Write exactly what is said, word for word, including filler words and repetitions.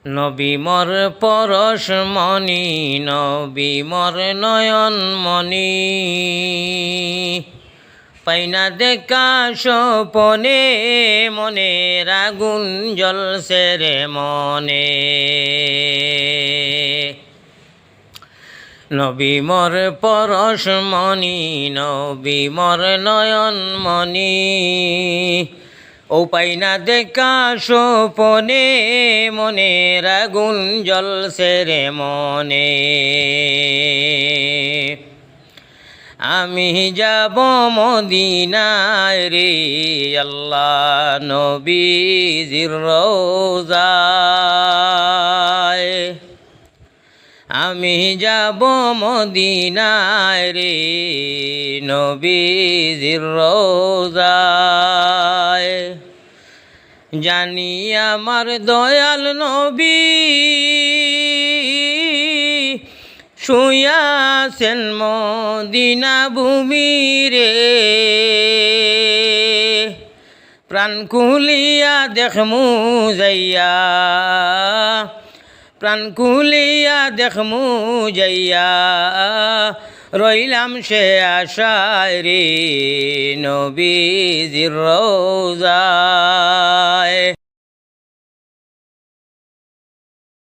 নবী মোর পরশমণি, নবী মোর নয়নমণি। পাই না দেখা স্বপনে, মনের আগুন জ্বলছে রে মনে। নবী মোর পরশমণি, নবী মোর নয়নমণি। ও পাই না দেখা স্বপনে, মনের আগুন জ্বলছে রে মনে। আমি যাব মদিনায় রে আল্লাহ, নবীজির রওজায়। আমি যাব মদিনায় রে নবীজির রওজায়। জানি আমার দয়াল নবী শুয়াছেন মদিনা ভূমি রে। প্রাণ খুলিয়া দেখমু যাইয়া, প্রাণ খুলিয়া দেখমু যাইয়া, রইলাম সে আশায় রে নবীজির রওজায়।